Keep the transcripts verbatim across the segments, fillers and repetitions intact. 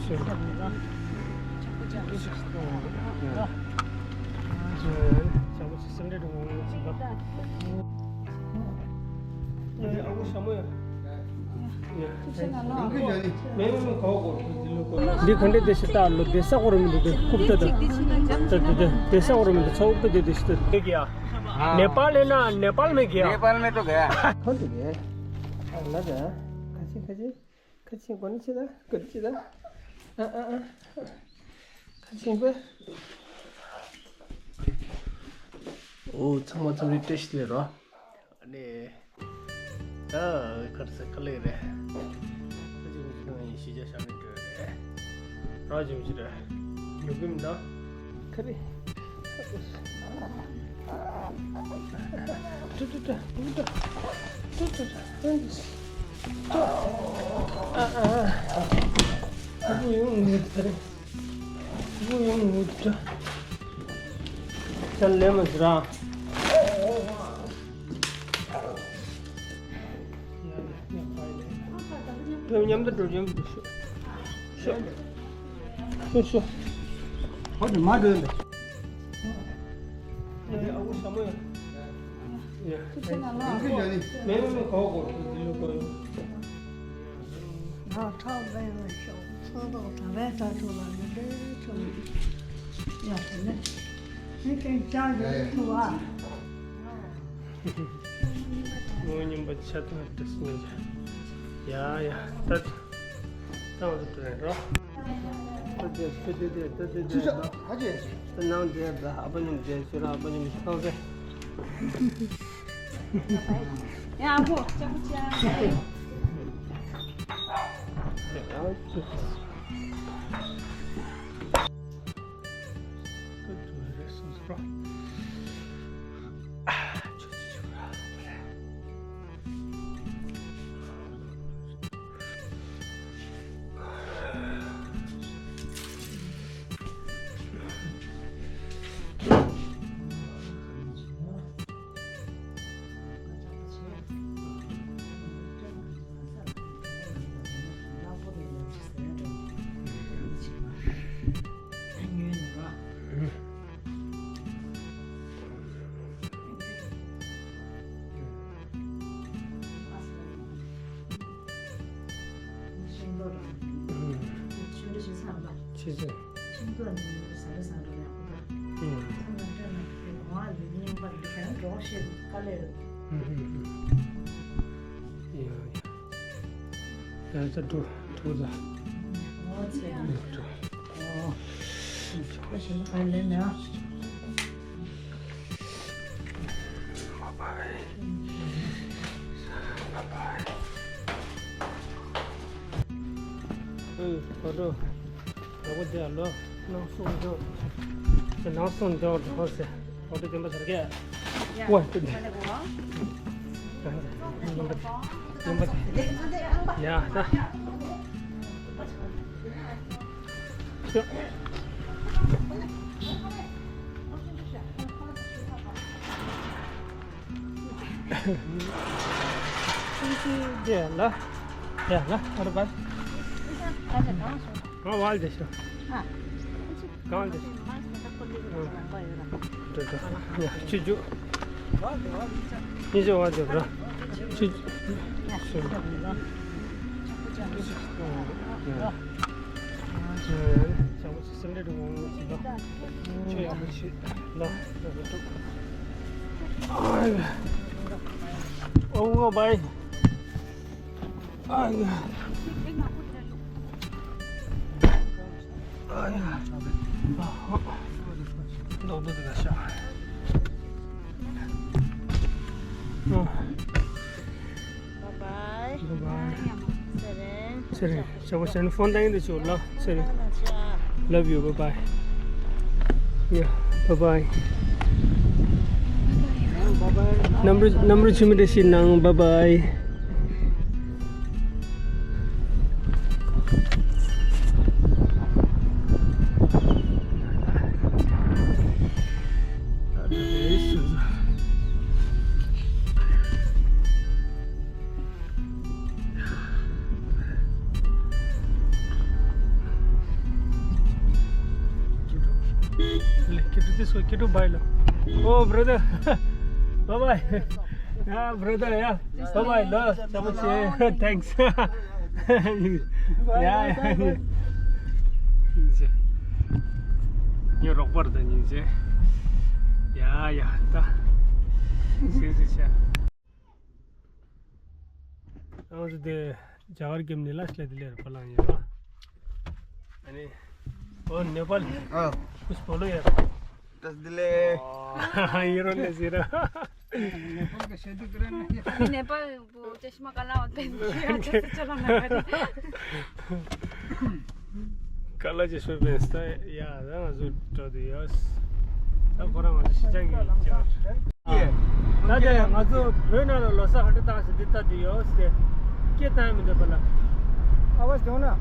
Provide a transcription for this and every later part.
འདི་ག་འདྲ་དེ་ཞིག་ལྟ་ལོ། དེ་ས་གོ་ར་མི་འདུག་དེ་ཁུབ་ཏ་དང་། དེ་ས་གོ་ར་མི་འདུག་ཚ་འུག་པ་དེ་དེ་ས་གོ་ར་མི་འདུག་ཚ་འུག་པ་དེ་དེ་ཞིག་ལྟ། ནེ་པཱལ་ཡིན་ན་ནེ་པཱལ་མེད་གི་ཡ། ནེ་པཱལ་མེད་དུ་ག་ཡ། ཁོ་འདི་ག་ཡ། ལ་ག་ཁ་ཆེ་ཁ་ཆེ། ཁ་ཆེ་གོ་ནི་ཆེ་ད་ག་ཆེ་ད། ཨ་ཨ་ཨ། ཁ་ཆེ་པ། ཨོ་ཚང་མ་ཚང་མ་བཀྲ་ཤིས་བདེ་ལེགས། ཨ་ནི། ད་གར་ས་ག་ལེ་རེད། ཨ་ཅེ་མི་ཤི་ནང་ཡིན་ཤི་ཅ་ཤ་མི་འགྲོ་རེད། ར་ཅེ་མི་ཤི་རེད། ཉོ་གི་མི་འདུག་ཁ་རེ། ཏུ་ཏུ་ཏུ་ཏུ་ཏུ་ཏུ་ཏུ་ཏུ་ཏུ། ཨ་ཨ་ཨ། ཨ་ཁུ་ཡོང་ངེས་ད་རེད། ཨ་ཁུ་ཡོང་ངེས་ད། ད་ལེ་མ་ཟ་ར། མཉམ་དུ་འགྲོ། མཉམ་དུ་ཤོག་ཤོག་ཤོག་ཤོག་ཧོ་དེ་མ་འགྲོ་ཡོད་པས། ཨ་ཁུ་ཞྭ་མོ་ཡ། ཡ། མེ་མེ་མེ་གོ་གོ་དེ་ལོ་གོ་ཡོད། ང་ཁྲག་ལེན་རེ་ཤོག་ཚོགས་ཐོག་ད་བས་ད་ཐུག་ལ་མི་འདྲེ་ཐུག་ཡ་དེ་ནས་མི་ཀན་ཅང་ཡོད་ཐུག་ཨ། ངོ་སྙོམས་པ་ཆ་ཚང་བྲིས་ནས། ཡ་ཡ་ད་ད་བ་ད་རེད་རོ། ད་དེ་ད་དེ་ད་དེ་ད་དེ་ད་ད་ནང་དེ་ད་ཨ་ཕ་ཉམས་དེ་ཤི་ར་ཨ་ཕ་ཉམས་ཤི་ཐང་དེ། ཡ་ཨ་ཕོ་ཅག་ཅག་ཤིང་ཏོག་རང་ཆུ་འདྲ་ཞིག་ཚང་པ། ཆུ་ཚོད། ཤིང་ཏོག་ནི་ཟ་ར་ཟ་ར་ཡག་པོ་འདུག་ཚང་མ་སྤྲོད་ན་གོང་ལ་ཡིན་སྙིང་པ་འདི་ག་རང་འགྲོ་ཤེས་དཀའ་ལས་རེད། ཡ་ཡ། ཡ་ཚ་འགྲོ་འགྲོ་ཚ། ཨོ་ཚེ་འགྲོ་འགྲོ། ཨོ། ཁ་ཞིག་ཁ་ལེན་ན། Bye bye. Bye bye. ཨེ་ཨོ་ཏོ། ཨོ་ཏོ་ལོ། ནང་སོང་འགྲོ། ནང་སོང་འགྲོ་འགྲོ་ཟེར། ཨོ་ཏོ་བདེན་པ་ཟེར་གི། ཝ་ཏི་ཏི། ཡ་ད། ཡ་ལ། ཡ་ལ། ཨ་ར་བ། ང་ཝལ་དེ་ཤོ། གང་དེ། ཡ་ཆུ་ཆུ། ཉི་ཆུ་བ་དེ་བ། ཆུ་ཆུ། སེམས་ཁྲལ་འགྲོ་འོང་ཟིན་པ། ཆོས་ཡག་པོ་བྱེད་ལ། ཨོ་ངོ་བའི། ཨ་ཡ། ཨ་ཡ། ཨ་ཧོ། ལོག་འདུག་དེ་ག་ཤ། ཨ། Bye bye. Bye bye. ཚེ་རིང་། ཚེ་རིང་། ཞོགས་པ་ཞན་ཕོན་བཏང་གི་འདུག་ཅོ་ལ། ཚེ་རིང་། Love you. Bye bye. Yeah, bye bye. Bye bye. Number number ཆུ་མི་འདྲ་ཞིག་ནང་། Bye bye. This is for Kitu Bhai lo. Oh, brother. Bye bye. Yeah, brother, yeah. Bye bye. No, thanks. Yeah, yeah. ཉེ་རོགས་པར་དང་ཉིན་ཟེར། ཡ་ཡ་ད། སིང་སིང་ཤ། ཨང་ཟི་དེ་རྒྱ་གར་གྱི་ནི་ལ་སླེ་དེ་ལེར་པ་ལང་ཡོད། ཨ་ནི་ཨོ་ནེ་པཱལ། ཨ། ཁུས་པོ་ལོ་ཡ། ཏས་དེ་ལེ། ཨོ་ཡི་རོ་ནེ་ཟི་ར། ནེ་པཱལ་གི་ཤེད་དུ་ཀ་ར་ནེ། ནེ་པཱལ་བོ་ཅེ་ཤི་མ་ཀ་ལ་བ་པེན་ཅེ་ཅེ་ལ་ན་ཀ་རེ། ཀ་ལ་ཅེ་ཤི་པེན་སྟ་ཡ་ད་ང་ཚོ་འགྲོ་དུ་ཡོད། ད་ཁོ་རང་ང་ཚོ་ཤི་ཅང་གི་ཅང་། ད་དེ་ང་ཚོ་བོད་ནང་ལ་ལོ་གསར་ག་འདྲ་བཏང་ཟེར་འདི་ལྟ་དུ་ཡོད་ཟེར། སྐད་བཏང་ཡ་མི་འདུག་པ་ལ། ཨ་བ་སྟོན་ན།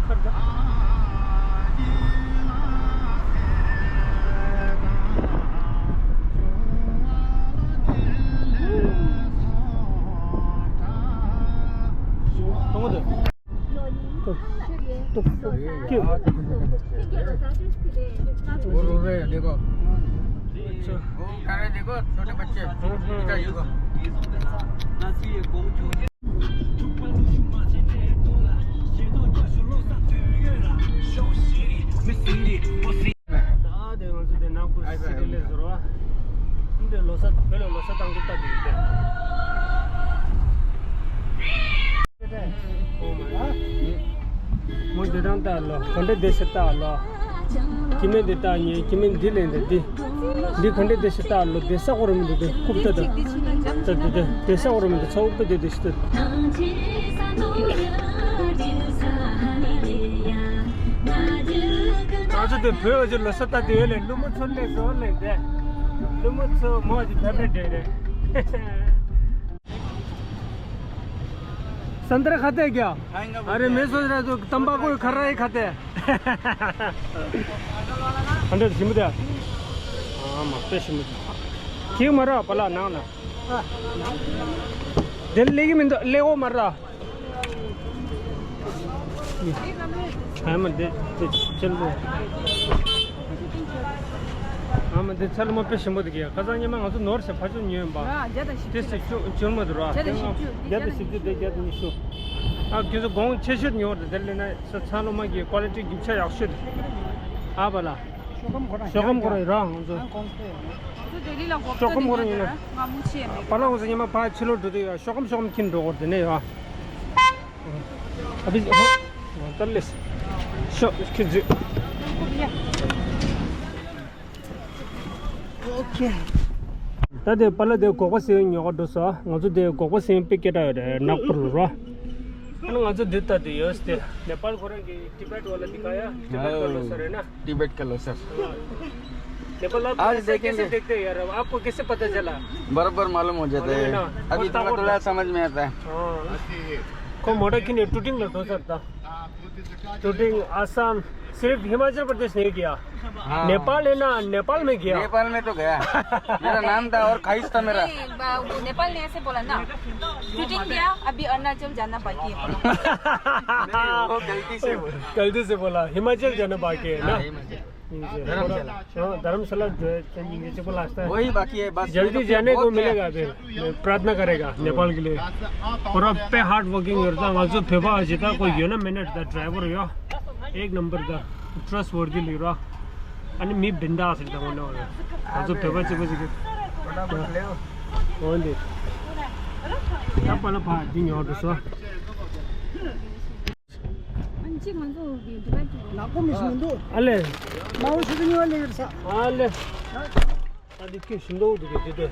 ཁར་ད། གཏོང་གི་འདུག་ཏོག་ཏོག་ཀྱུ། वो रो रहे हैं, देखो। अच्छा। वो कर रहे, देखो, छोटे बच्चे। हम्म, हम्म। इधर देखो। ད་དེ་ང་ཚོ་དེ་ནག་པུར་སི་ཊི་ལ་ཟེར་བ། འདི་ལོ་གསར་བོད་ལ་ལོ་གསར་བཏང་གི་ལྟ་དེ་ཡོད་དེ། མོ་འདི་རང་ལྟ་ལོ། ག་འདྲ་བསྡད་ཤག་ལྟ་ལོ། སྐྱེ་དམན་འདི་ལྟ་ཉེ། སྐྱེ་དམན་འདི་ལེན་འདི་འདི། འདི་ག་འདྲ་བསྡད་ཤག་ལྟ་ལོ། བསྡད་ས་གོ་རུ་མི་འདུག་སྟེ། རྐུབ་ལྟ་དང་། ལྟ་འདི་འདི་བསྡད་ས་གོ་རུ་མི་འདུག་ཚ་འུག་པ་འདི་བསྡད་ཤག་ལྟ། ང་ཚོ་དེ་བོད་ཀྱི་ལོ་གསར་ལྟ་དེ་ཡོད་ལེ། ཀླུ་མོ་ཚོ་ལེ་བཟོ་ལེ་དེ། ཀླུ་མོ་ཚོ་མོ་ཅིག་ཕེབས་རེ་འདྲེ་རེ། संतरा खाते हैं क्या? अरे, मैं सोच रहा था तंबाकू खा रहा है, खाते हैं। हंड्रेड ཞིམ་པོ་དེ། ཨ་མ་དཔེ་ཞིམ་པོ་དེ། ཁྱེད་མ་ར་པ་ལ་ནང་ན། དེ་ལེགས་མི་འདུག་ལེགས་འོ་མ་ར། ཨ་མ་དེ་དེ་ཆེན་པོ། ཨ་མ་དེ་ཚལ་མ་དཔེ་ཞིམ་པོ་དེ་གི་ཁ་སང་ཉི་མ་ང་ཚོ་ནོར་ཞིག་ཕ་ཆུ་ཉོས་ཡིན་པ། ཨ་བརྒྱ་དང་བཞི་བཅུ་དེ་སི་ཅུ་བཅུ་མ་དུ་ར། བརྒྱ་དང་བཞི་བཅུ། བརྒྱ་དང་བཞི་བཅུ་དེ་བརྒྱ་དང་ཉི་ཤུ། ཨ་ཁྱོད་ཚོ་གོང་ཆེ་ཤོས་ཉོ་རེད། དེ་ལས་ན་ས་ཚ་ལོ་མ་གི་ཀོ་ལི་ཊི་རྒྱུ་ཆ་ཡག་ཤོས་རེད། ཨ་བ་ལ། ཤོག་སྒམ་ཁོ་རང་ཤོག་སྒམ་ཁོ་རང་རང་ང་ཚོ། ང་ཚོ་ལྡི་ལི་ལ་གོ་ཤོག་སྒམ་ཁོ་རང་ཡིན་ན། ང་མུ་ཆེ་མེད། པ་ལ་ང་ཚོ་ཉི་མ་ཕ་ཕྱི་ལོགས་འགྲོ་དུས་ཡ་ཤོག་སྒམ་ཤོག་སྒམ་ཁྱིན་འགྲོ་གོ་དེ་ནས་ཡ། ཨ་བི་ཧོ། ང་ཏར་ལེས། ཤོག་ཁྱི་རྫི། ཨོ་ཁེ། ད་དེ་པ་ལ་དེ་སྒོག་པ་སེ་ཉོ་ག་འགྲོ་ས། ང་ཚོ་དེ་སྒོག་པ་སེ་པེ་སྐད་གྲགས་ཡོད་རེད་ནག་པོར་རོ། ཨ་ནི་ང་ཚོ་འདི་ལྟ་དུ་ཡོད་སྟེ། ནེ་པཱལ་ཁོ་རང་གི་ཏི་པེད་ཝ་ལ་འདི་ག་ཡ། ཏི་པེད་ཀ་ལོ་སར་རེད་ན། टिबेट का लोसर। नेपाल आप आज ऐसे देखेंगे। कैसे देखते हैं यार? आपको कैसे पता चला? बराबर मालूम हो जाता है। मालूम है ना? अभी थोड़ा थोड़ा समझ में आता है। हाँ। को मोटा किन टूटिंग लो दोसर था। टूटिंग आसाम, सिर्फ हिमाचल प्रदेश नहीं गया। हाँ। नेपाल है ना, नेपाल में गया। नेपाल में तो गया। मेरा नाम था और ख्वाहिश था मेरा। नहीं, बा-, वो नेपाल ने ऐसे बोला ना, टूटिंग गया, अभी अरुणाचल जाना बाकी है। नहीं, वो गलती से बोला। गलती से बोला, हिमाचल जाना बाकी है ना। हाँ, हिमाचल। धर्मशाला। हाँ, धर्मशाला जो है, चेंजिंग है, चप्पल आता है। वही बाकी है, बस जल्दी मेरे को जाने को बहुत मिलेगा अभी। प्रार्थना करेगा नेपाल के लिए। पूरा पे हार्ड वर्किंग करता है, वहाँ से फेफा आ जाता है, कोई यो ना मैंने द ड्राइवर यो, एक नंबर द ट्रस्ट वर्दी लिख रहा। अनि मी बिंदास एकदम होने वाला। वहाँ से फेफा चुप चुप। ओंदे। क्या पला पा दिन यो दसो। ཨ་ལེ། མ་འོ་ཤི་གི་ཉོ་ལེ་ཡོད་ས། ཨ་ལེ། ད་འདི་ཁྱོད་ཤིང་ཏོག་འདུག་གི་འདི་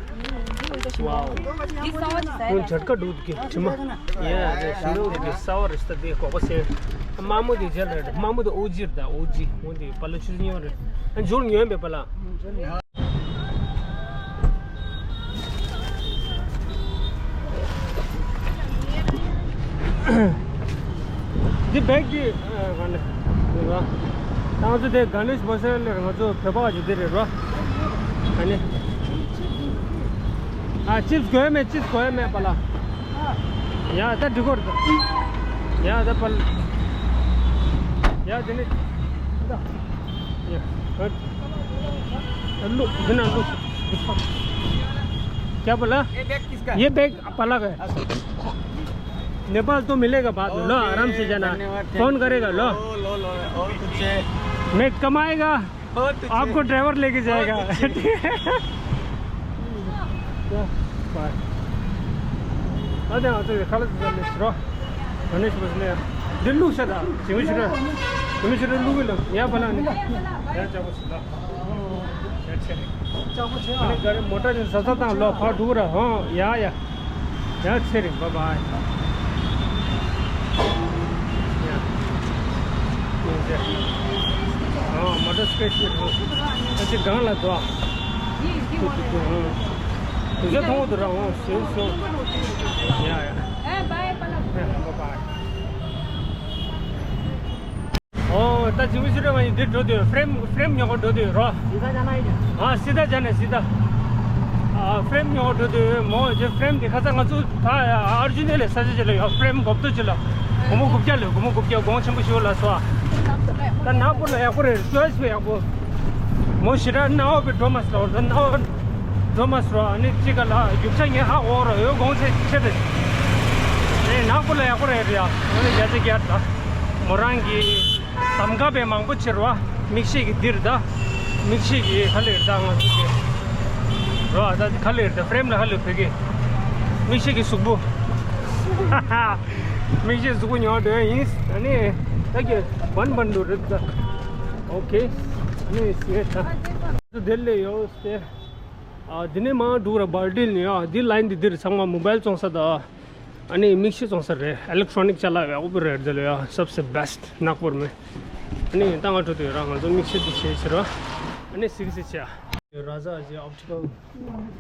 ལྟོས། ཝའོ། འདི་ཟ་བ་ཅིག་ཟ་ཡ། ཁོང་ཇར་ཀ་འདུག་གི་དྲི་མ། ཡ་ཡ་ཤིང་ཏོག་འདུག་གི་ཟ་བ་རེད་ས་དེ་གོག་པ་སེ། དམར་མོ་དེ་ཇལ་རེད། དམར་མོ་དེ་ཨོ་ཇི་རེད། ད་ཨོ་ཇི་འོ་འདི་པ་ལ་ཆུ་ཉོ་རེད། ཨ་འཇུར་ཉོ་ཡིན་པས་པ་ལ། འདི་བེག་འདི་ག་ནས་རེད་བ། ང་ཚོ་དེ་ག་ནས་མོ་སེ་ལེར་ང་ཚོ་བོད་པ་ཅིག་འདི་རེད་བ། ག་ནས། ཨ་ཅིབས་དགོས་མེད། ཅིབས་དགོས་མེད་པ་ལ། ཡ་ད་འགྲིག་གོ་རེད་ད། ཡ་ད་པ་ལ། ཡ་དེ་ནས། ये, लो, बिना लो। क्या बोला? ये बैग किसका है? ये बैग पाला का है। अच्छा। नेपाल तो मिलेगा बाद में। लो, ओके, आराम से जाना। धन्यवाद, फोन thank you। करेगा, लो। लो, लो, लो, और कुछ है? मैं कमाएगा, और कुछ आपको है? ड्राइवर लेके जाएगा। और कुछ है? ठीक है। बाय। ཨ་དེ་ང་ཚོ་ཁ་ལག་ཟ་ལེ་ཤི་རོ། ཨ་ནི་ཤི་བ་ཟ་ལེ་ཡ། འདི་བླུགས་ཤ་ད། ཇི་མི་ཤི་རོ། ཇི་མི་ཤི་རོ་བླུགས་གི་ལ་ཡ་པ་ལ་ནི། ཡ་ཅག་པོ་ཞིག་ལ། ཡ་ཆེ་རེ། ཅག་པོ་ཆེ་ཨ། ཨ་ནི་ག་རེ་མོ་ཊ་ནི་ཟ་ས་དང་ལོ་ཕར་འགྲོ་གི་ར་ཧོ། ཡ་ཡ། ཡ་ཆེ་རེ། བཱའི་བཱའི། ཡ། ཡ་ཆེ། ཨ་མོ་ཊ་སི་པེ་ཤལ་རོ། ཨ་ཅེ་གང་ལ་འགྲོ། དུས་ཚོད་ཐུང་བོ་དུ་ར་འོང་ཞེས་སོ། ཡ་ཡ། ཨེ་བཱའི་པ་ལ། ཨེ་བཱའི་བཱའི། ཨོ་ད་ཇི་མི་ཤི་ར་ང་ཡི་འདིར་འགྲོ་དུས་ཧྥེ་རེམ་ཧྥེ་རེམ་ཉོ་ག་འགྲོ་དུས་རོ། सीधा जाना है क्या? हाँ सीधा जाना है सीधा। ཧྥེ་རེམ་ཉོ་ག་འགྲོ་དུས་མོ་ཇེ་ཧྥེ་རེམ་དེ་ཁ་ཚ་ང་ཚོ་ད་ཨར་ཇུན་ནེ་ལས་ས་ཆ་ཅི་ལ་ཡོད་ཧྥེ་རེམ་གོབ་ཏོ་ཅི་ལ། སྒོར་མོ་དགུ་བརྒྱ་ལོས་སྒོར་མོ་དགུ་བརྒྱ་གོང་ཆེན་པོ་ཞིག་ལ་སོ། ད་ནག་པོ་ལ་ཡག་པོ་རེད། ཅོའི་སི་ཡག་པོ། མོ་ཞེ་དྲག་སྣང་བ་བའི་འགྲོ་མ་སོང་། ད་སྣང་བ་འགྲོ་མ་སོང་། ཨ་ནི་གཅིག་ག་ལ་རྒྱུག་ཆ་ངས་ཧ་གོ་ར་ཡོད་གོང་ཆེ་ཆེ་རེད། ཨེ་ནག་པོ་ལ་ཡག་པོ་རེད་རེད་ཡ། ཨ་ནི་བརྒྱ་ཆ་བརྒྱ་ད་མོ་རང་གི་གདམ་ག་བའི་མང་པོ་ཕྱིར་བ། མིག་ཤེལ་གྱི་འདིར་ད། མིག་ཤེལ་གྱི་ཧ་ལེར་ད་ང་ཚོ་གི་རོ་ད་ཧ་ལེར་ད་ཧྥེ་རེམ་ལ་ཧ་ལེར་བོད་ཀྱི་མིག་ཤེལ་གྱི་གཟུགས་པོ། མིག་ཤེལ་གཟུགས་པོ་ཉོ་འདོད་ཡིན། ཨ་ནི་ད་གི་བན་བན་འགྲོ་རེད་ད། ཨོ་ཁེ། ཨ་ནི་སི་ད་དེ་ལས་ཡོད་སྟེ། ཨ་འདི་ནས་མར་འགྲོ་ར་བར་ཌིལ་ནས་ཨ་འདི་ལ་ཡིན་འདི་འདིར་ཚང་མ་མོ་བལ་བཙོང་ས་ད། ཨ་ནི་མིག་ཤེལ་བཙོང་ས་རེད། ཨེ་ལེག་ཊོ་རོ་ནིག་ཅ་ལག་ཡག་པོ་རེད་འདི་ལ་ཡ། སབ་སེ་བེ་སི་ཊི་ནག་པོར་མེ། ཨ་ནི་ད་ང་འགྲོ་དུས་ར་ང་ཚོ་མིག་ཤེལ་འདི་བྱས་ཕྱིར་ར། ཨ་ནི་སིག་སི་ཆ། ར་ཟ་ཨ་ཇི་ཨོབ་ཊི་ཀལ་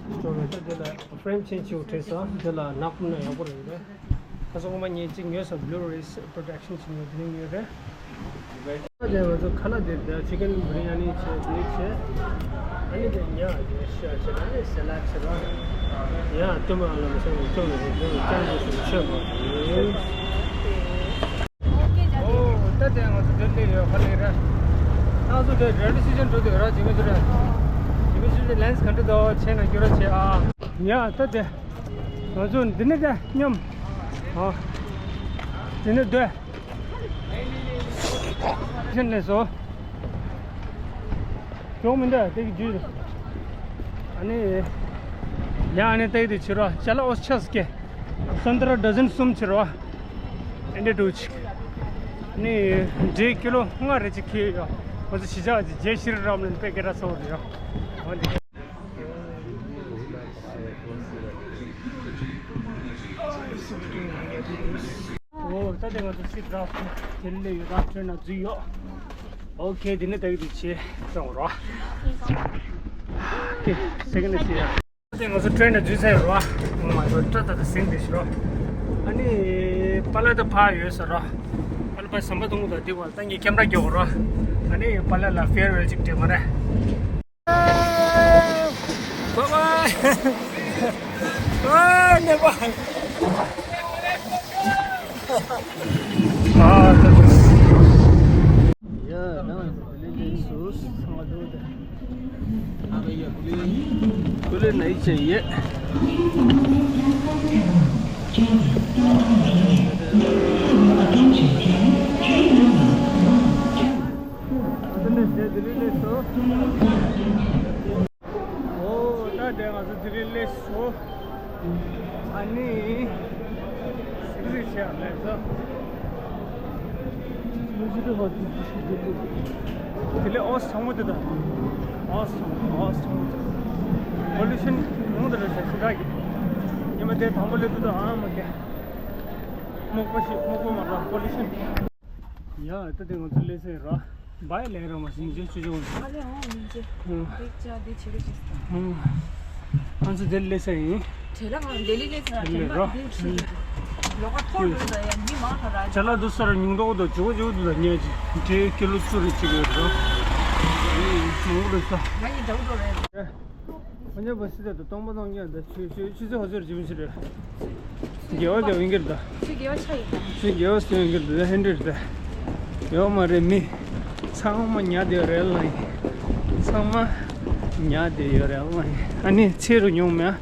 སི་ཊོར་རེད། ད་འདི་ལ་ཧྥེ་རེམ་ཆེན་ཆེ་བོ་བྲིས་ས་འདི་ལ་ནག་པོ་ན་ཡག་པོ་རེད་རེད། ཁ་སང་ངོ་མ་ངས་གཅིག་ཉོས་སོང་། བྷུ་ལུ་རེས་པྲོ་ཊེག་ཤན་ཞིག་ཉོས། དེ་ནས་ཉོས་རེད། ད་ང་ཚོ་ཁ་ལག་དེ་ད་ཅི་ཀན་བི་རི་ཡ་ནི་བྱས། དེ་བྱས། ཨ་ནི་དེ་ཉ་ཡོད་ཤ་བྱས། ཨ་ནི་སེ་ལད་བྱས་ར། ཡ་ལྟོས་མ་ལ་མི་ཤེས་ནི་ཅོ་ནི་རེད། ཅོ་ནི་ཅང་ཅོ་སུ་ཆོས་མ་རེད། ཨོ་ད་དེ་ང་ཚོ་དེ་ལས་ཡོད་ཁ་ལག་ར། ང་ཚོ་དེ་རེ་ལི་སི་ཊེ་ཤན་འགྲོ་དུས་ར་ཇི་མི་ཤི་ར། ཇི་མི་ཤི་ར་ལན་སི་ག་འདྲ་འདུག་བྱས་ན་སྐྱོར་ར་བྱས་ཨ། ཡ་ད་དེ། ང་ཚོ་འདི་ནས་ད་མཉམ། ཨ། འདི་ནས་སྡོད། ཕྱིན་ནས་སོ། གྱོང་མི་འདུག་དེ་གི་རྒྱུད། ཨ་ནི། ཡ་ཨ་ནི་ད་དེ་ཕྱིར་རོ། ཅ་ལག་ཨོ་ཆ་སི་ཀེ། སན་ཏ་ར་ཌ་ཛན་གསུམ་ཕྱིར་རོ། ཨེ་འདྲ་འདུག་ཅིག་ཨ་ནི། འབྲས་ཀི་ལོ་ལྔ་རེ་ཅིག་ཁྱེར་ཡོད། ང་ཚོ་གཞིས་ཆགས་ཀྱི་རྒྱལ་ཕྱིར་རམ་ལན་པེ་ཀེ་ར་སོ་རེ་ཡོད། འོ་འདི། ཨོ་ད་དེ་ང་ཚོ་སི་ཊི་རག་སོང་། དེ་ལས་ཡོད་རག་ཁྲོད་ན་འཛུལ་ཡོད། ཨོ་ཁེ། དེ་ནས་ད་གི་དུ་ཆེ་སོང་རོ། ཁེ། སེ་ཀེན་ཌི་སི་ཡ། ད་དེ་ང་ཚོ་ཁྲོད་ན་འཛུལ་ཚར་རོ། ཨོ་མའི་གོཌ། ད་ད་ད་སེང་དེ་ཤི་རོ། ཨ་ནི་པ་ལ་ད་ཕ་ཡོད་ས་རོ། པ་ལ་ཕ་ཟམ་པ་དུང་ད་དེ་བ་ད་ངས་ཁེམ་ར་རྒྱོག་རོ། ཨ་ནི་པ་ལ་ལ་ཕེར་ཝེལ་ཅིག་སྤྲད་མ་རེད། Bye bye. Bye, Nepal. Ah, yeah, no, really, really, so, so, so, so. Really nice, yeah. ཨོ་ད་དེ་ང་ཚོ་དེ་རིང་སླེབས་སོང་། ཨ་ནི། ཟིག་ཟིག་བྱས་ཨ་ལས་ས། དེ་ལས་ཨོ་ཚང་མ་དེ་དང་། ཨོ་ཚང་མ་ཨོ་ཚང་མ་དེ། པོ་ལུ་ཤན་མང་དུ་རེད་ཟེར་ཞེ་དྲག་གི། ཉི་མ་དེ་དང་པོ་སླེབས་དུས་དང་ཨ་མ་གེ། སྨུག་པོ་ཞིག་སྨུག་པོ་མ་རེད། པོ་ལུ་ཤན། ཡ་ད་དེ་ང་ཚོ་སླེབས་ཚར་ར། བའི་ལས་ར་མ་སྙིང་རྗེ་ཆུ་ཆུ། ཨ་ལེ་ཧོ་སྙིང་རྗེ། ཧུམ། དེ་ཅ་དེ་ཆེ་རེ་ཆེ། ཧུམ། ང་ཚོ་དེ་སླེབས་ཚར་ཡིན། དེ་ལ་ང་ལྡི་ལི་སླེབས་ཚར། དེ་ལས་ར། དེ་ཆེ་རེ། ལོག་པ་ཐོར་འགྲོ་ད་ཡ་མི་མང་ཁ་ར། ཅ་ལག་དུ་ས་ར་ཉུང་མདོག་དང་ཇོ་ཇོ་དུ་ད་ཉེ་ཅི། དེ་ཀི་ལོ་བཅུ་རེ་གཅིག་རེ་ར། ཨེ་མང་པོ་རེད་ས། ང་ཡི་འདྲ་བོ་འགྲོ་རེད། ཁོ་ཉེ་བ་སི་ད་དུ་སྟོང་པ་སྟོང་རྐྱང་ད་ཆུ་ཆུ་ཆུ་ཚོད་ཧོ་ཚོད་རྒྱུ་མི་ཆུ་རེད། དགེ་བ་དགེ་བ་ཡིན་གྱི་རེད་ད། ཆུ་དགེ་བ་ཆ་ཡིན་ད། ཆུ་དགེ་བ་སི་ཡིན་གྱི་རེད་ད། ཧན་རེད་ད། ཡོད་མ་རེད་མི། ཚང་མ་ཉལ་བསྡད་ཡོད་རེད་ལ་ཡིན། ཚང་མ་ཉལ་བསྡད་ཡོད་རེད་ལ་ཡིན། ཨ་ནི་ཚེ་རུ་མྱོང་མེད།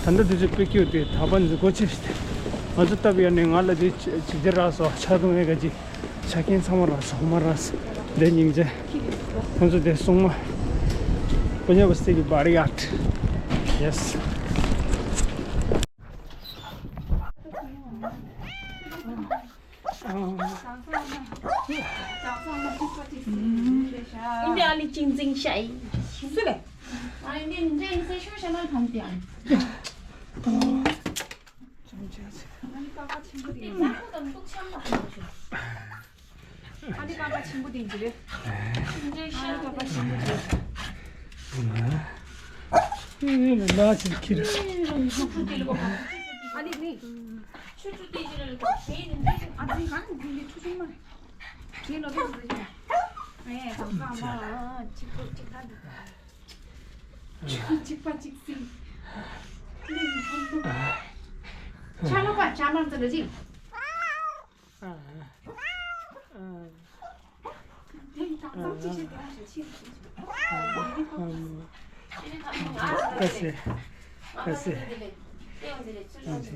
ད་ལྟ་དུས་ཚོད་དཔེ་སྐྱིད་དེ་ད་བར་འཛུལ་སྒོ་ཕྱེ་སྟེ། ང་ཚོ་སྟབས་ཡག་ནས་ང་ལ་དེ་ཅི་ཅི་རག་སོ་ཆ་དུང་ཡས་ག་ཅི། ཆ་རྐྱེན་ཚང་མ་རག་སོ་མ་རག་སོ། དེ་སྙིང་རྗེ། ཁོང་ཚོ་དེ་སྲུང་མ། ཕོ་ཉ་པ་སྟེ་གི་body art. Yes. འདི་ཨ་ལི་ཅིང་ཅིང་ཤ་ཡི། སུ་ལས། ཨ་ནི་འདི་འདྲ་ཡིན་ཟེར་ཤོད་བྱ་ན་གང་དེ་ཨ། ཨ་ནི་ཀ་ཀ་ཆེན་པོ་དེ་ཡིན། ཨ་ནི་ཀ་ཀ་ཆེན་པོ་དེ་ཡིན་ཟེར། ཨ་ནི་ཀ་ཀ་ཆེན་པོ་དེ་ཡིན་ཟེར། ཨ་ནི་ནི། ཆུ་ཆུ་དེ་ལ་གོ་ཨ་ནི་གང་འཛིན་པའི་ཆུ་ཆུང་མ་རེད། ངས་ལོ་ཏོག་ཟེར་ཡ། ཨེ་དང་ཀ་མ་གཅིག་པོ་གཅིག་ཐག་འདུག་གཅིག་པ་གཅིག་སྲིད། གླིང་ཚང་འདུག་ཆ་ལོ་པ་ཆ་མང་ཙམ་རེ་ཅིག་ཨ། ཨ། དེ་དང་ཙམ་ཅི་བྱེད་དེ་རང་ཞིག་ཕྱིར་ཕྱིར་ཕྱིར། ཨ་སེ། ཨ་སེ། ཨ་སེ།